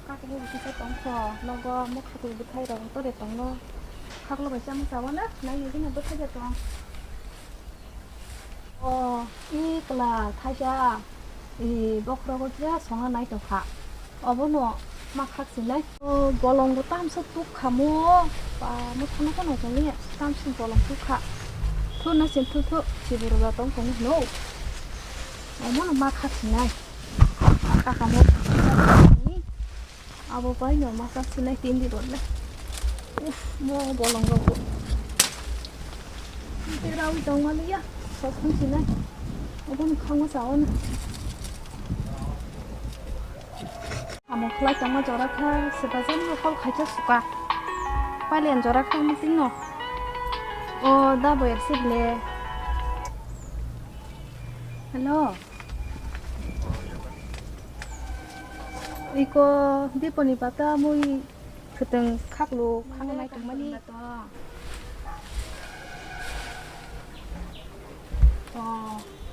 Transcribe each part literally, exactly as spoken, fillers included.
Khaklo kisa tongkho, nogo mwkhwtwi bwthai rok to de tongno. Khaklo bai chama chawana, nai nai gina bwthai de tong. O, i kla thaisa, i bokhrogo je songa nai tongkha. Obono ma khak sinai. O, bolongo tamsa tuk khamo, ba, mo thana kono tongni, tamsa bolong tuk kha. Thu na sin thu thu, siburu ba tong tong no. Omono ma khak sinai. Kaka mo. Abo bai no masa sinai tindi rok le. Uf, mo bolong rok bo. Tei rawi tong mani ya, sos thang sinai. Abo ni khango sao na. Amo khlai tongma jora kha, sebajan no kol khaisa suka. Palian jora kha meeting no. O da boyar sik le. Hello. Iko diponi bata mui khwtwng khaklu khang nai tongmani. O,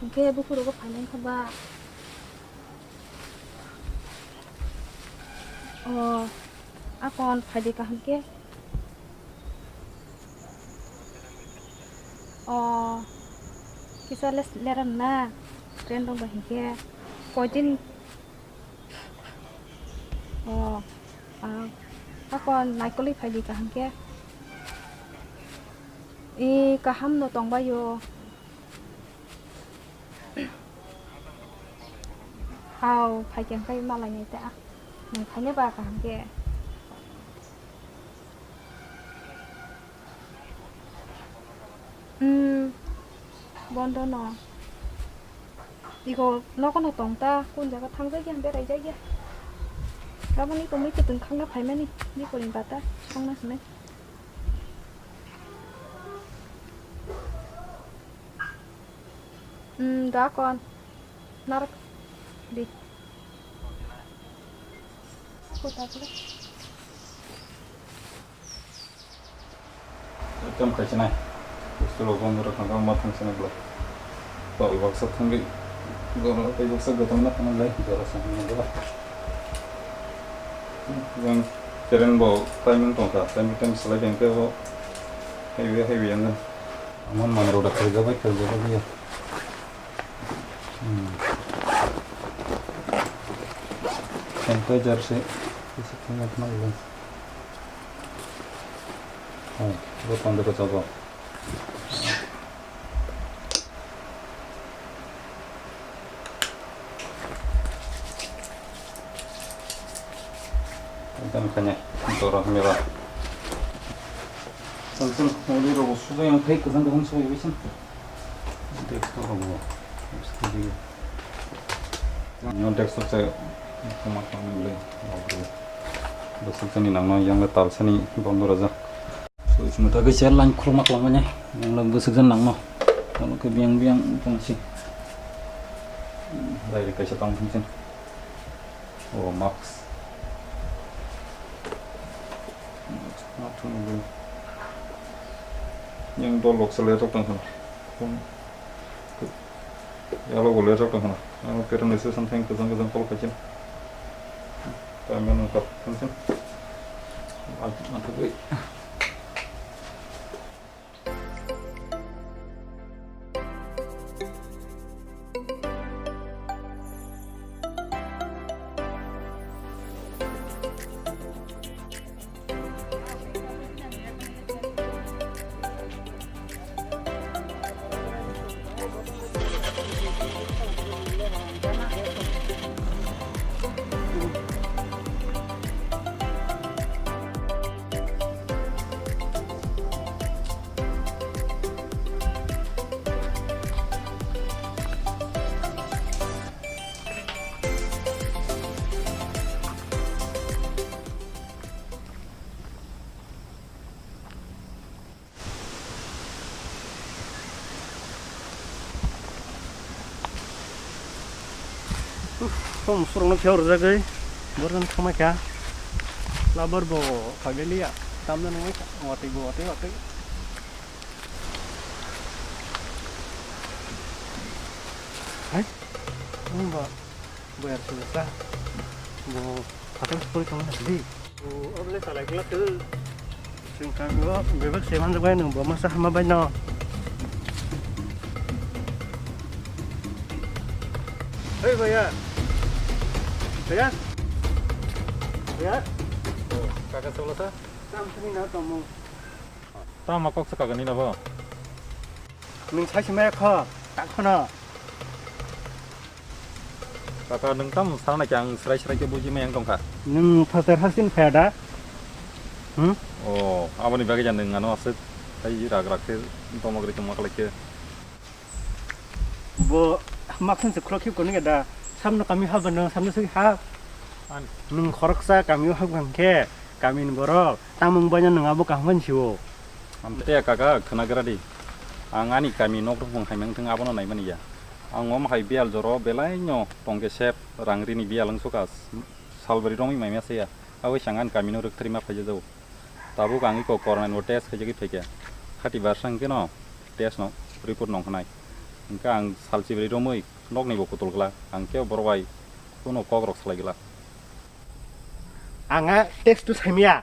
hwnkhe buphuru rok phainai kha ba. O, akon phaidi kaham khe. O, kisa les leram na, friend rok bai hinkhe. Koitin. O, a, akon naikolwi phaidi kaham khe. I kaham no tongbaio. Hao, phaikhe hwnkhe malainai ta. Nwng phainai ba kaham khe. Hmm, bondo no. Iko nokono tong ta, kun jaga thangjakya, beraijakya. Gaboni tongwi kwtwng khangna phaimani, bikoni bata, songna hwnwi. Hmm, da kon. Narak. Di. Kota pula. Ekdom khaisinai. Busturo bondoro thangkha ma thangsinai bwlai. Tol baksa thangwi. Goro tei baksa gotong na thangwi lai. Jora sa hwnwi ba. Yang keren bo timing tongkha. Timing time salai dengke bo. Highway highway yang. Aman manro da khaijak bai khaijak bai ya. Hmm. Sanitizer se. Isi tinggal kena ulang. Oh, lo pandai ke coba. Ekdom kanya, dorok mela. Tongsin, muli rogo sujai ang phai kwchang kwchang sujai bisin. Desktop rogo, studio. Yang desktop saya, koma koma muli, rogo. Besok sini nang nang yang letal sini bom roja. Switch mwthagwi se line khuluma kwlangmani, nwng bwswk jan nangno. Omo khe biyang biyang tongsi. Direct kaisa tong thangsin. O mask. Mask ma thwngwi. Yang dol rok se lerok tong khna. Yalo bo lerok tong khna. Ano kerem ni sesan thang kwchang kwchang kol khaichin. Tamo nung kap thangsin. Al, al, al. Uff, tong musurokno phiyok rwjagwi borokno thangma kha. Labar bo khagliliya, tamno nungwi kha, watwi bo watwi watwi. Hai, wngba boyar sujasa bo. Phatar pori tongma di. O, oble salai kla tu. Sing kang o, bebek seman bai nung bo masa hama bai no. Hei, bhaiya. Bhaiya. Bhaiya. O, kaka solo sa? Tam sini na tomo. Tamo kok sa kagani na bo? Nwng sai se maya kho, tak khono. Kaka, nwng tamo sana khe ang srai srai khe buji maya wng tongkha. Nwng phatar hasin phaya da? Hmm? O, aboni bagwi ja nwng ano aswk hai rag rag khe tongma gri tongma khlai khe. Bo makhan se khulok khip kono da. Samno kami haba no samno sui ha. An. Nwng khoroksa kami o hab khe kami ni borok tamung banya nwng abo kaham khe sio. Amte kaka khwnagra di. Ang ani kami nok rok hai mang thang abono naimani ya. Ang om hai bial joro belai no tongke sep rang rini bial ang suka salbari romwi maimya saya. Awi sangan kami no rwktharima phaija jau. Tabuk ang iko corona ni bo test khaijagwi phaikha. Khati barsa hwnkhe no test no report nong khnai. Hwnkhe ang salchi bwrwi romwi nokni bo kutul glak. Ang khe borok bai kuno kok rok salai glak. Ang a test tu saimya.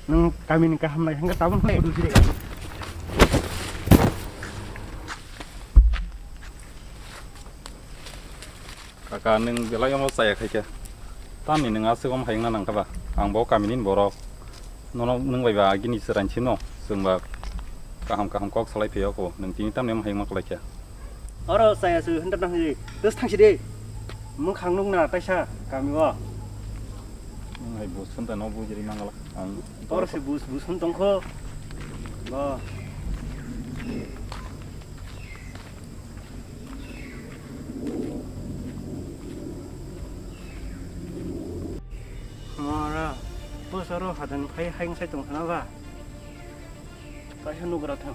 Nwng kami ni kaham nai hwnkhe tabuk nai. Kaka, nwng belai omo chaya khaikha. Tamni nwng aswk omo hai wngna nangkha ba? Ang bo kamini ni borok. Nono nwng bai ba agini chwraini sino chwng ba kaham kaham kok salai phiyok o. Nwng tini tamni omo hai wngma kwlaikha. Oro chaya se hwnda nang hi. Tes thang si de. Mwkhang nukna taisa kami o. Nwng hai bus hwnda no bujiri mangala. Ang oro se bus, bus hwn tongkho. Bo. Mara, bosoro hadan phai haing sai tong khana ba? Kaisa nugra thang.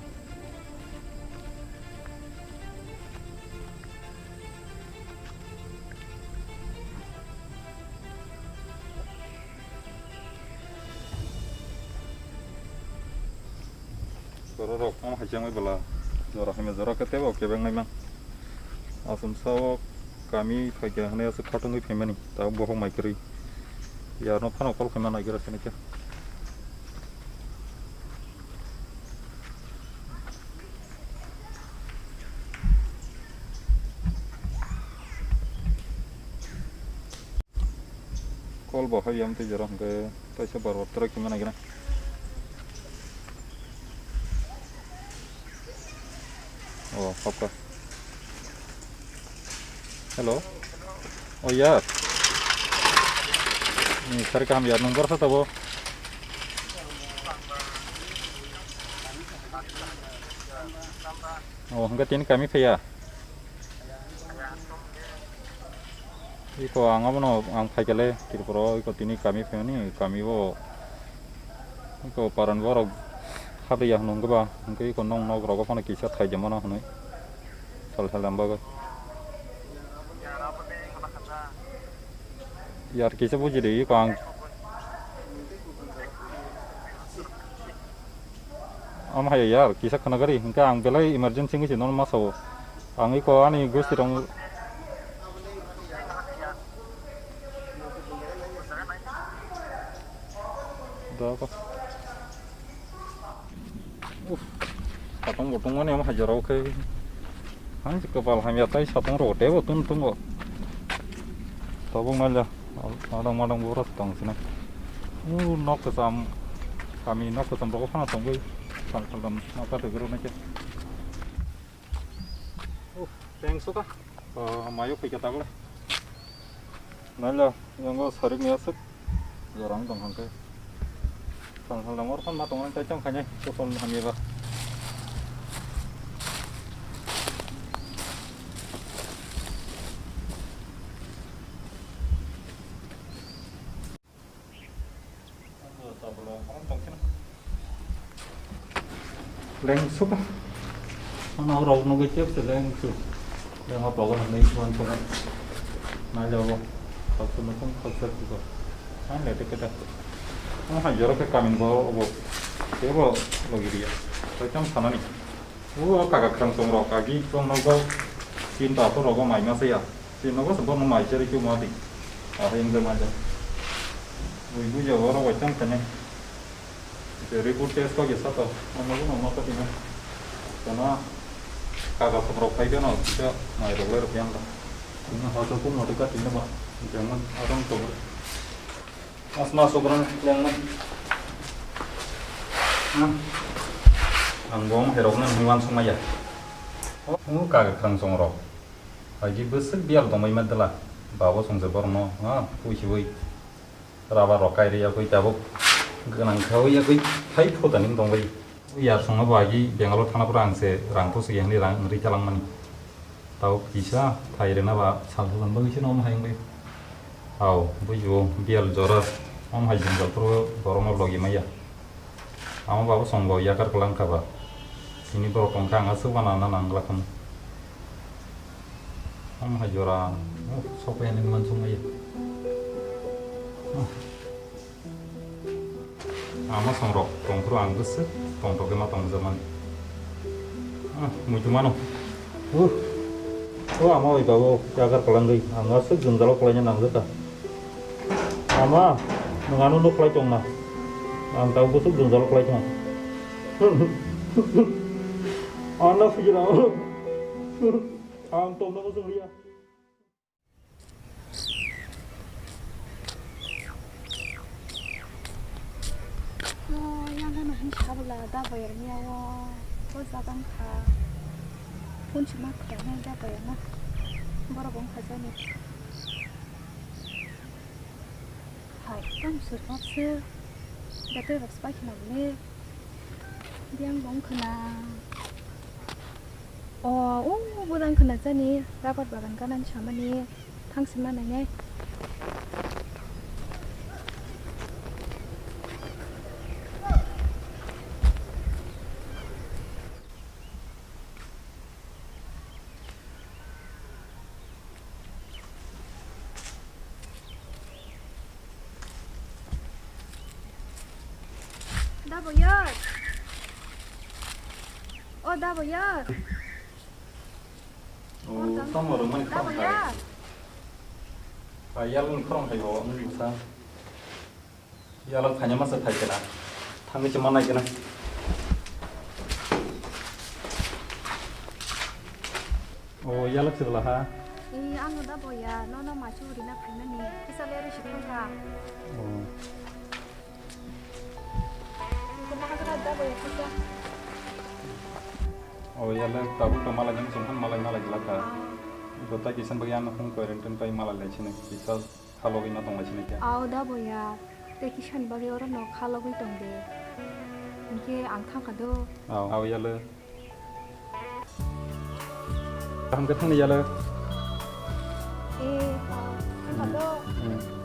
Borok rok omo hai chengwi bwla jora hai jora khe tebo kebeng nai mang. Aswk sao kami phaikha hwnwi aswk khatungwi phaimani tabuk bohok mai kwrwi. Yarno phano call khaima nai gira sini khe. Call bo hai yam tei jora hwnkhe taisa bar bar try khaima nai gana. O, hapkha. Hello. O yar. Ni sari kaham yar, nwng borok sa tabo. O, hwnkhe tini kami phaiya. Iko ang abono ang phaikele Tripura o, iko tini kami phaimani, kami o iko paran borok habriya hwnwi wngkha ba, hwnkhe iko nok nok rogo phano kisa thaijak mano hwnwi sal sal lambago. Yar kisa buji di iko ang. Omo hai yar, kisa khwna gari, hwnkhe ang belai emergency wngwi se nono ma sao. Ang iko ani gosti rong. Doko. Uff, satong bo tongmani omo hai jorao khe. Ang se kwpal hamya tai satong rok tebo tun tongo. Tabuk naila. Adang madang bura se tong sina. U nok kwcham, kami nok kwcham rogo phano tongwi sal sal dam nok ta twi rw nai khe. U, thanks oka. Ah, mayo phai khe tabuk le. Naila, yango sarik ni aswk. Jorang tong hang khe. Sal sal dam or phano ma tong nai tai chong khainai. Kosol hamya ba. Lengsu ka. Ano rok nugui tep se lengsu. Yang apa ko nai tuan tuan. Nai jabo. Khaksa nukung khaksa tuko. Ang le teke ta. Ang hai joro ke kamin bo bo. Ke bo logi dia. Koi tam sana ni. O kaka khwrang chwng rok kagi chwng nogo tin ta to rogo mai ma saya. Tin nogo se bono mai cheri kyu ma di. A heng de ma de. Bujo oro bai tang tene. Je report test ko gesa to. Ano no no to tina. Kana kaga khobro khai gano kisa mai rok le rok yang da. Ina hoto ko mo ka tina ba. Jangan orang to. Mas mas orang yang man. Hmm. Ang bom herok nan hiwan sumaya. Oh, kaga khang song rok. Agi besek bial tongbai ma dela. Babo song je borno. Ha, kui si ui. Raba rok kai riya koi tabuk gwnang kha ui ya koi thai pho tani tong bai. Yar songno bo agi Bangalore thana pura ang se rang pho se yang ni rang ri thalang mani. Tabuk kisa thai rena ba sal bulan bagwi se nom hai bai. Au bujo bial jora om hai jeng jal puro borok no logi maya. Amo babo song bo yakar kwlang kha ba. Sini borok tong kha ang aswk wana na nang glak kha. Om hai jora, oh, sok pai ani man sung mai. Oh. Ama song rok tong phuru ang bwswk tong tokhe ma tong jaman. Ah, muitu mano. Uh. Oh, ama oi babo, yagar kwlangwi. Ang aswk jwngjalo kwlaina nang jaka. Ama, nwng ano nuk kwlai tong na. Ang tau bwswk jwngjalo kwlai tong. Ano sujira. Ang tong na bwswk ya. O, yang gana hin sabla da bayar niya o. O jagan kha. Phone sima kha na da bayar na. Borok bong kha jani. Hai, tam sir kap sir. Da te rok spai khna le. Biang bong khna. O, o, budang khna jani, rabar bagan ganan samani, thang sima nainai. Da boyar. O da boyar. O, tamo rwmani da khorang khai. Boyar. Ayalni khorang khai bo, wngwi bwsa. Yalak thanya masa thai kena. Thangwi se manai kena. O, yalak se bwla ha. E, ano da boya, nono machu rina phaimani. Kisa leri si thangkha. O. Ko mahagra da boya kisa. O, yalak tabuk to malai nang songkhan malai malai glaka. Gota kisan bagi ano hung quarantine pai malai lai sini. Kisa. Khalogwi ma tonglaisini khe? Au da boya, tei kisani bagwi oro no khalogwi tong de. Hinkhe ang thangkha do. Au, au yalo. Kaham khe thangni yalo. E, thangkha do. Hmm.